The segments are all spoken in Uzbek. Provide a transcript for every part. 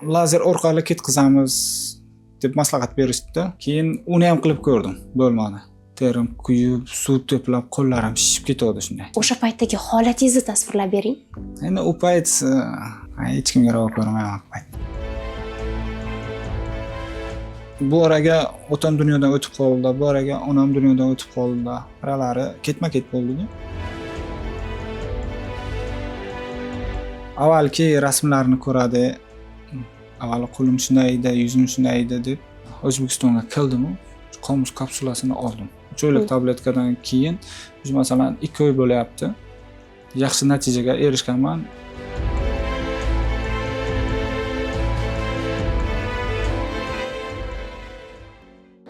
Lazer orqali ketkazamiz deb maslahat berishdi. Keyin uni ham qilib ko'rdim, bo'lmadi. Terim kuyib, suv to'plab, qo'llarim shishib ketadi shunday. O'sha paytdagi holatingizni tasvirlab bering. Endi u payt hech kimga ravo ko'rmayman u payt. Bu oraga otam dunyodan o'tib qoldi, bu oraga onam dunyodan o'tib qoldi. Oralari ketma-ket bo'ldi. Avvalgi rasmlarni ko'radi. Avval qo'lim shunday edi, yuzim shunday edi deb O'zbekistonga keldim-u, qomus kapsulasini oldim. 3 oylik tabletkadan keyin biz masalan 2 oy bo'lyapti. Yaxshi natijaga erishganman.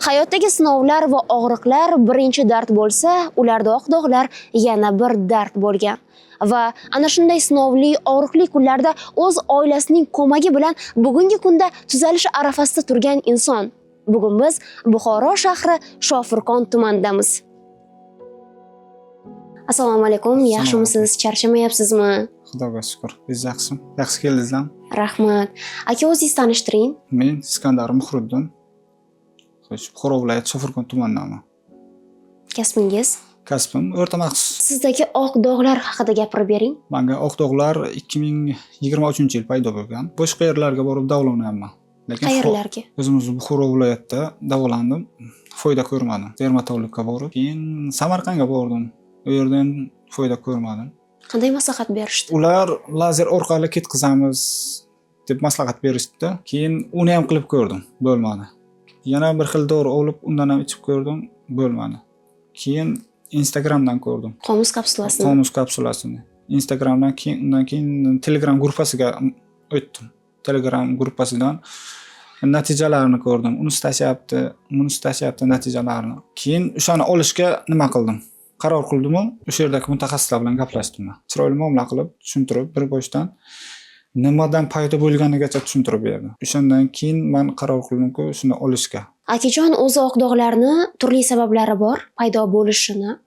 Hayotdagi sinovlar va og'riqlar birinchi dard bo'lsa, ularda oq dog'lar yana bir dard bo'lgan. Va ana shunday sinovli, og'riqli kunlarda o'z oilasining ko'magi bilan bugungi kunda tuzalish arafasida turgan inson. Bugun biz Buxoro shahri Shofirkon tumanidamiz. Assalomu alaykum, yaxshimisiz? Charchamayapsizmi? Xudoga shukr, biz yaxshi. Yaxshi keldingizmi? Rahmat. Aka, o'zingizni tanishtiring. Men Iskandar Muhriddin. Xo'sh, Buxoro viloyati Shofirkon tumanidanman. Kasbingiz? Kasbim o'rta maxsus. Sizdagi oq dog'lar haqida gapirib bering. Menga oq dog'lar 2023-yil paydo bo'lgan. Boshqa yerlarga borib davolanyapman. Lekin qayerlarga? O'zimiz Buxoro viloyatida davolandim. Foyda ko'rmadim. Dermatologga borib, keyin Samarqandga bordim. U yerdan foyda ko'rmadim. Qanday maslahat berishdi? Ular lazer orqali ketkazamiz deb maslahat berishdi. Keyin uni ham qilib ko'rdim, bo'lmadi. Yana bir xil dori olib, undan ham ichib ko'rdim, bo'lmadi. Keyin Instagramdan ko'rdim. Qomus kapsulasini. Qomus kapsulasini. Instagramdan keyin, undan keyin Telegram gruppasiga o'tdim. Telegram gruppasidan natijalarni ko'rdim. Unisi tashyapti, bunisi tashyapti natijalarini. Keyin o'shani olishga nima qildim? Qaror qildim-u, o'sha yerdagi mutaxassislar bilan gaplashdim. Chiroyli muomala qilib, tushuntirib, bir boshdan nimadan paydo bo'lganigacha tushuntirib berdi. O'shandan keyin men qaror qildimku, shuni olishga. Akajon, o'zi oq dog'larni turli sabablari bor paydo bo'lishini.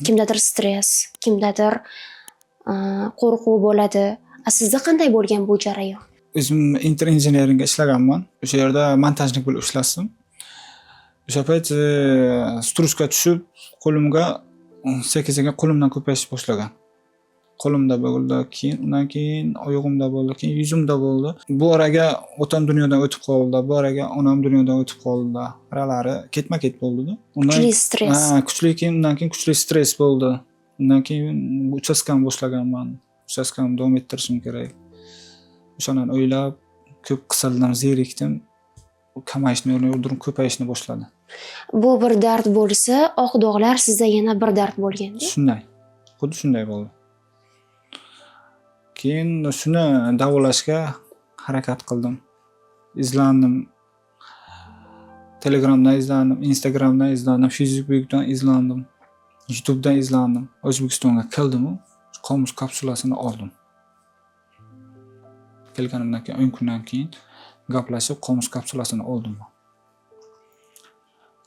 Kimdadir stress, kimdadir qo'rquv bo'ladi. Sizda qanday bo'lgan bu jarayon? O'zim Inter Engineeringga ishlaganman. O'sha yerda montajnik bo'lib ishladim. O'sha payt strusga tushib, qo'limga sekin-sekin qo'limdan ko'payish boshlagan. Qo'limda bo'ldi, keyin undan keyin oyog'imda bo'ldi, keyin yuzimda bo'ldi. Bu oraga otam dunyodan o'tib qoldi, bu oraga onam dunyodan o'tib qoldi. Oralari ketma-ket bo'ldi-da. Kuchli stress. Ha, kuchli, keyin undan keyin kuchli stress bo'ldi. Undan keyin uchastkani boshlaganman. Uchastkani davom ettirishim kerak. O'shandan o'ylab ko'p qisildim, zerikdim. Kamayishni o'rnida ko'payishni boshladi. Bu bir dard bo'lsa, oq dog'lar sizda yana bir dard bo'lganda. Shunday. Xuddi shunday bo'ldi. Keyin shuni davolashga harakat qildim. Izlandim. Telegramdan izlandim, Instagramdan izlandim, Facebookdan izlandim, YouTubedan izlandim. O'zbekistonga keldim-u, qomus kapsulasini oldim. Kelganimdan keyin 10 kundan keyin gaplashib qomus kapsulasini oldim.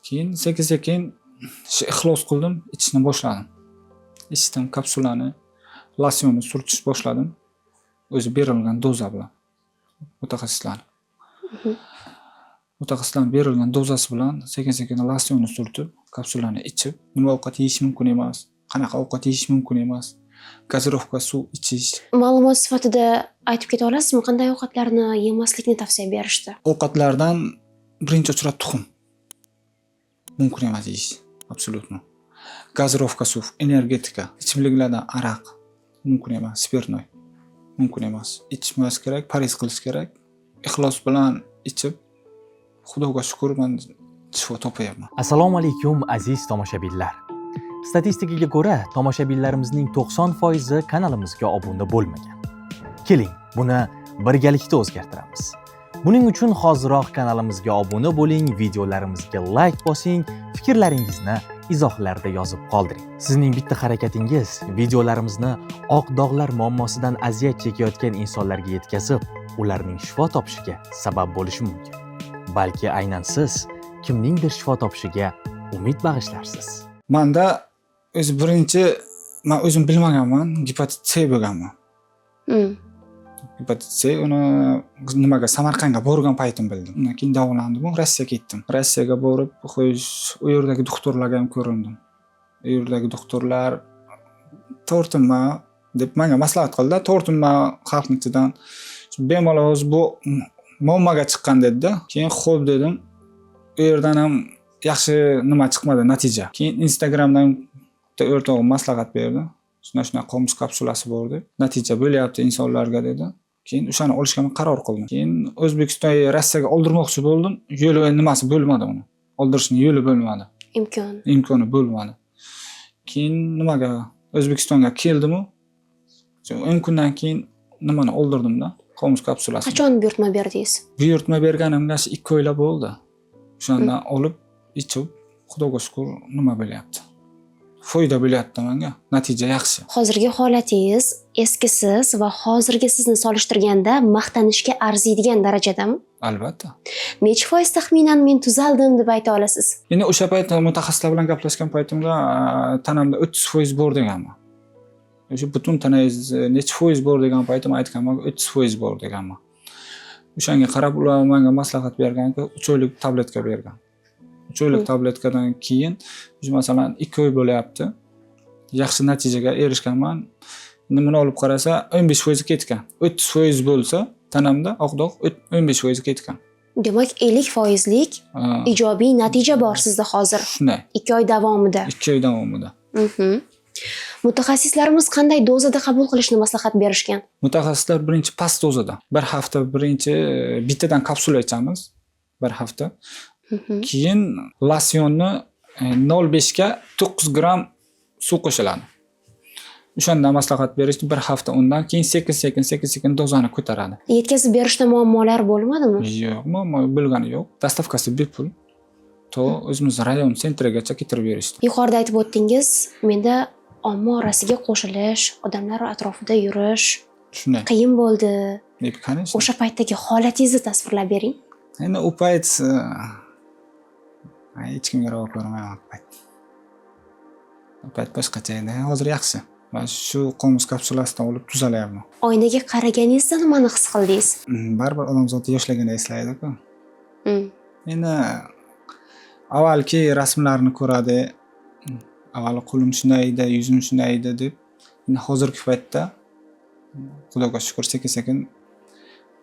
Keyin sekin-sekin ixlos qildim, ichishni boshladim. Ichdim kapsulani, losyonni surtish boshladim. O'zi berilgan doza bilan mutaxassislar. Mutaxassislar berilgan dozasi bilan sekin-sekin losyonni surtib, kapsulani ichib, nima ovqat yeyish mumkin emas, qanaqa ovqat yeyish mumkin emas, gazirovka suv ichish. Ma'lumot sifatida aytib keta olasizmi, qanday ovqatlarni yemaslikni tavsiya berishdi? Ovqatlardan birinchi uchrat tuxum. Mumkin emas yeyish, absolyutno. Gazirovka suv, energetika, ichimliklardan aroq mumkin emas, spirtnoy mumkin emas. Ichmas kerak, parhez qilish kerak. Ixlos bilan ichib, Xudoga shukr, men shifo topayapman. Assalomu alaykum aziz tomoshabinlar. Statistikaga ko'ra, tomoshabinlarimizning 90% kanalimizga obuna bo'lmagan. Keling, buni birgalikda o'zgartiramiz. Buning uchun hoziroq kanalimizga obuna bo'ling, videolarimizga like bosing, fikrlaringizni izohlarda yozib qoldiring. Sizning bitta harakatingiz videolarimizni oq dog'lar muammosidan aziyat chekayotgan insonlarga yetkazib, ularning shifo topishiga sabab bo'lishi mumkin. Balki aynan siz kimningdir shifo topishiga umid bag'ishlarsiz. Menda o'zi birinchi, men o'zim bilmaganman, gepatit C bo'lganman. Gepatit C uni nimaga, Samarqandga borgan paytim bildim. Undan keyin davolandim, Rossiyaga ketdim. Rossiyaga borib, xo'sh, u yerdagi doktorlarga ham ko'rindim. U yerdagi doktorlar tortinma deb menga maslahat qildi. Tortinma xalqni ichidan. Bemalol o'zi bu muammoga chiqqan dedi-da. Keyin xo'p dedim. U yerdan ham yaxshi nima chiqmadi, natija. Keyin Instagramdan bitta o'rtog'im maslahat berdi. Shunday shunday qomus kapsulasi bor deb. Natija bo'lyapti insonlarga dedi. Keyin o'shani olishga men qaror qildim. Keyin O'zbekiston Rossiyaga oldirmoqchi bo'ldim. Yo'li nimasi bo'lmadi uni. Oldirishning yo'li bo'lmadi. Imkon. Imkoni bo'lmadi. Keyin nimaga, O'zbekistonga keldimu. 10 kundan keyin nimani oldirdim-da, qomus kapsulasini. Qachon buyurtma berdingiz? Buyurtma berganimga shu 2 oylar bo'ldi. O'shandan olib ichib, Xudoga shukur, nima bo'lyapti. Foyda bo'lyapti menga. Natija yaxshi. Hozirgi holatingiz eski siz va hozirgi sizni solishtirganda maqtanishga arziydigan darajadami? Albatta. Necha foiz taxminan men tuzaldim deb ayta olasiz? Endi o'sha payt mutaxassislar bilan gaplashgan paytimda tanamda 30% bor deganman. O'sha butun tanangiz necha foiz bor degan paytim aytganman, 30% bor deganman. O'shanga qarab ular menga maslahat berganki, 3 oylik tabletka bergan. 3 oylik tabletkadan keyin masalan 2 oy bo'lyapti. Yaxshi natijaga erishganman. Endi buni olib qarasa 15% ketgan. 30% bo'lsa tanamda oq dog' 15% ketgan. Demak, 50%lik ijobiy natija bor sizda hozir. Shunday. 2 oy davomida. 2 oy davomida. Mutaxassislarimiz qanday dozada qabul qilishni maslahat berishgan? Mutaxassislar birinchi past dozada. Bir hafta birinchi bittadan kapsula ichamiz. Bir hafta. Keyin losyonni 0.5 ga 9 gramm suv qo'shiladi. O'shanda maslahat berishdi, bir hafta undan keyin sekin-sekin, sekin-sekin dozani ko'taradi. Yetkazib berishda muammolar bo'lmadimi? Yo'q, muammo bo'lgani yo'q. Доставка si bepul. To o'zimiz rayon центр igacha keltirib berishdi. Yuqorida aytib o'tdingiz, menda omma orasiga qo'shilish, odamlar atrofida yurish Shunday. qiyin bo'ldi. Deb, конечно. O'sha paytdagi holatingizni tasvirlab bering. Endi u payt hech kimga ravo ko'rmayman u payt. U payt boshqacha edi. Hozir yaxshi. Man shu qomus kapsulasidan olib tuzalyapman. Oynaga qaraganingizda nimani his qildingiz? Baribir odamzod yoshligini eslaydi-ku. Endi avvalgi rasmlarni ko'radi. Avval qo'lim shunday edi, yuzim shunday edi deb. Endi hozirgi paytda Xudoga shukur sekin-sekin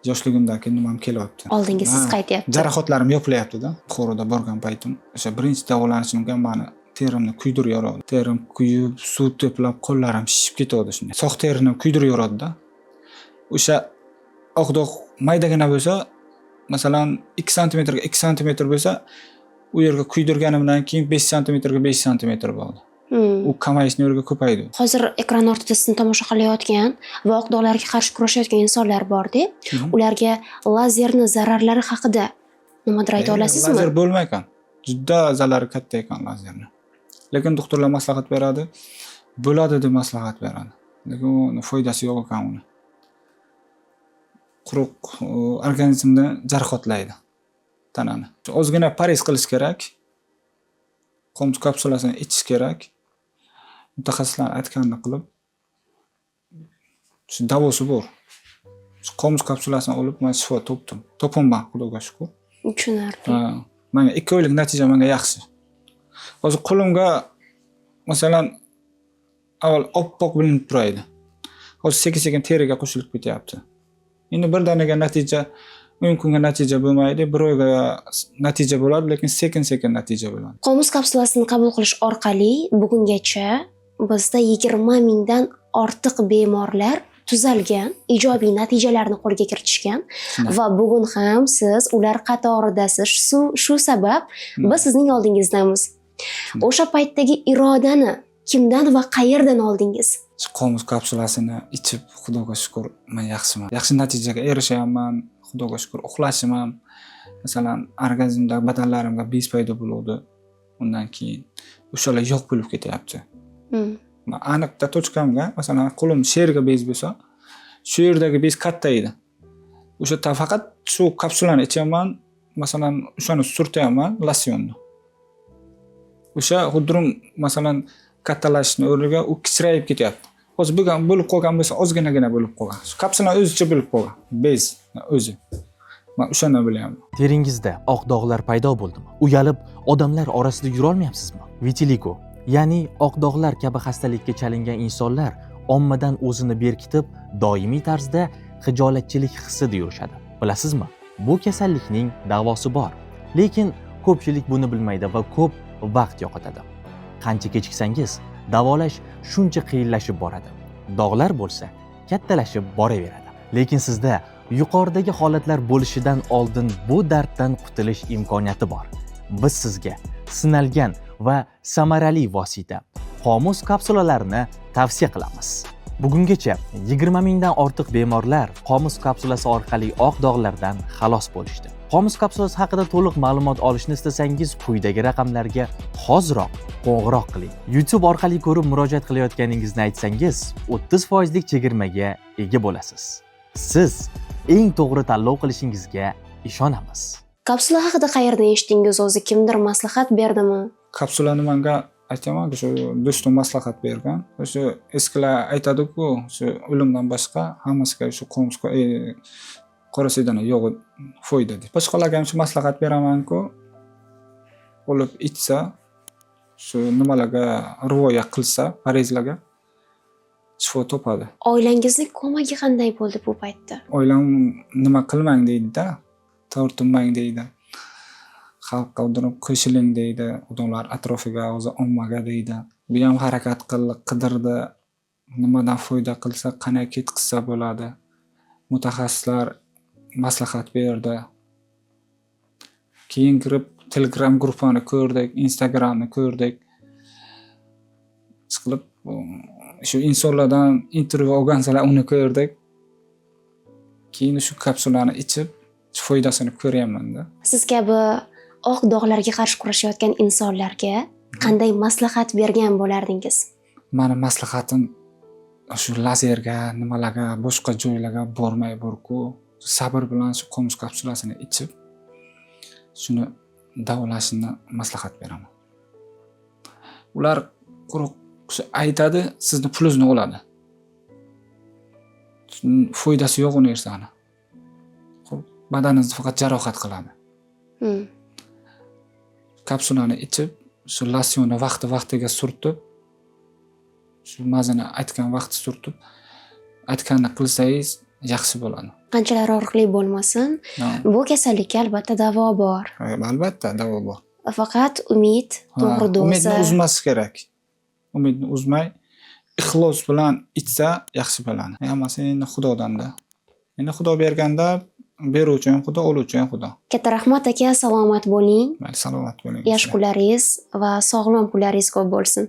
yoshligimdagi nimam kelyapti. Oldingi siz Ha, qaytyapti. Jarohatlarim yopilyapti-da. Buxoroda borgan paytim o'sha birinchi davolanishimga mani terimni kuydirib yubordi. Terim kuyib, suv to'plab, qo'llarim shishib ketadi shunday. Sog' terini kuydirib yuboradida. O'sha oq dog' maydagina bo'lsa, masalan 2 santimetrga 2 santimetr bo'lsa, u yerga kuydirganimdan keyin 5 santimetrga 5 santimetr bo'ldi. U kamayishni o'rniga ko'paydi. Hozir ekran ortida sizni tomosha qilayotgan va oq dog'larga qarshi kurashayotgan insonlar bor-da. Ularga lazerni zararlari haqida nimadir ayta olasizmi? Lazer bo'lmay ekan. Juda zarari katta ekan lazerni. Lekin doktorlar maslahat beradi. Bo'ladi deb maslahat beradi. Lekin uni foydasi yo'q ekan uni. Quruq organizmni jarohatlaydi tanani. Ozgina parhez qilish kerak. Qomus kapsulasini ichish kerak. Mutaxassislar aytganini qilib shu davosi bor. Shu qomus kapsulasini olib men shifo topdim. Topolman, Xudoga shukur. Tushunarli. Ha, menga 2 oylik natija menga yaxshi. Hozir qo'limga masalan avval oppoq bilinib turaydi. Hozir sekin-sekin teriga qo'shilib ketyapti. Endi birdaniga natija, 10 kunga natija bo'lmaydi, bir oyga natija bo'ladi, lekin sekin-sekin natija bo'ladi. Qomus kapsulasini qabul qilish orqali bugungacha bizda 20 mingdan ortiq bemorlar tuzalgan, ijobiy natijalarni qo'lga kiritishgan va bugun ham siz ular qatoridasiz. Shu sabab biz sizning oldingizdamiz. O'sha paytdagi irodani kimdan va qayerdan oldingiz? Shu qomus kapsulasini ichib, Xudoga shukur, men yaxshiman. Yaxshi natijaga erishyapman. Xudoga shukur, uxlashim ham, masalan, organizmda badanlarimga bez paydo bo'luvdi. Undan keyin o'shalar yo'q bo'lib ketyapti. Man aniqda точка mga, masalan, qo'lim shu yerga bez bo'lsa, shu yerdagi bez katta edi. O'sha faqat shu kapsulani ichaman, masalan, o'shani surtyapman, losyonni. O'sha xuddi masalan kattalashishni o'rniga u kichrayib ketyapti. Hozir bo'lgan, bo'lib qolgan bo'lsa, ozginagina bo'lib qolgan. Shu kapsulani o'zicha bo'lib qolgan. Bez o'zi. Man o'shani bilyapman. Teringizda oq dog'lar paydo bo'ldimi? Uyalib, odamlar orasida yurolmayapsizmi? Vitiligo, ya'ni oq dog'lar kabi xastalikka chalingan insonlar ommadan o'zini berkitib, doimiy tarzda xijolatchilik hissida yurishadi. Bilasizmi? Bu kasallikning davosi bor. Lekin ko'pchilik buni bilmaydi va ko'p vaqt yo'qotadi. Qancha kechiksangiz, davolash shuncha qiyinlashib boradi. Dog'lar bo'lsa, kattalashib boraveradi. Lekin sizda yuqoridagi holatlar bo'lishidan oldin bu darddan qutulish imkoniyati bor. Biz sizga sinalgan va samarali vosita Qomus kapsulalarini tavsiya qilamiz. Bugungacha 20 mingdan ortiq bemorlar Qomus kapsulasi orqali oq dog'lardan xalos bo'lishdi. Qomus kapsulasi haqida to'liq ma'lumot olishni istasangiz, quyidagi raqamlarga hoziroq qo'ng'iroq qiling. YouTube orqali ko'rib murojaat qilayotganingizni aytsangiz, 30 foizlik chegirmaga ega bo'lasiz. Siz eng to'g'ri tanlov qilishingizga ishonamiz. Kapsula haqida qayerdan eshitdingiz o'zi? Kimdir maslahat berdimi? Kapsulani manga, aytaman, shu do'stim maslahat bergan. O'sha eskilar aytadi-ku, shu o'limdan boshqa hammasiga shu qomus, qora sedana yog'i foyda deb. Boshqalarga ham shu maslahat beraman-ku, olib ichsa, shu nimalarga rioya qilsa, farizlarga, shifo topadi. Oilangizni ko'magi qanday bo'ldi bu paytda? Oilam nima qilmang deydi-da, tortinmang deydi. Xalqqa udirib qo'shiling deydi, odamlar atrofiga, o'zi ommaga deydi. Bu ham harakat qildi, qidirdi, nimadan foyda qilsa, qanday ketqizsa bo'ladi. Mutaxassislar maslahat berdi. Keyin kirib Telegram guruhini ko'rdik, Instagramni ko'rdik. Chiqilib shu insonlardan intervyu olgansalar, uni ko'rdik. Keyin shu kapsulani ichib foydasini ko'ryapman-da. Siz kabi oq dog'larga qarshi kurashayotgan insonlarga qanday maslahat bergan bo'lardingiz? Mani maslahatim, shu lazerga, nimalarga, boshqa joylarga bormay borku, sabr bilan shu qomus kapsulasini ichib, shuni davolashini maslahat beraman. Ular quruq shu aytadi, sizni pulingizni oladi. Foydasi yo'q u narsani. Xo'p, badaningizni faqat jarohat qiladi. Kapsulani ichib, shu losyonni vaqti vaqtiga surtib, shu mazini aytgan vaqti surtib, aytganini qilsangiz yaxshi bo'ladi. Qanchalar og'riqli bo'lmasin, bu kasallikka albatta davo bor. Albatta davo bor. Faqat umid, to'g'ri doza. Umidni uzmaslik kerak. Umidni uzmay, ixlos bilan ichsa yaxshi bo'ladi. Hammasi endi Xudodanda. Endi Xudo berganda beruvchi ham Xudo, oluvchi ham Xudo. Katta rahmat, aka, salomat bo'ling. Mayli, salomat bo'ling. Yaxshi kunlaringiz va sog'lom kunlaringiz ko'p bo'lsin.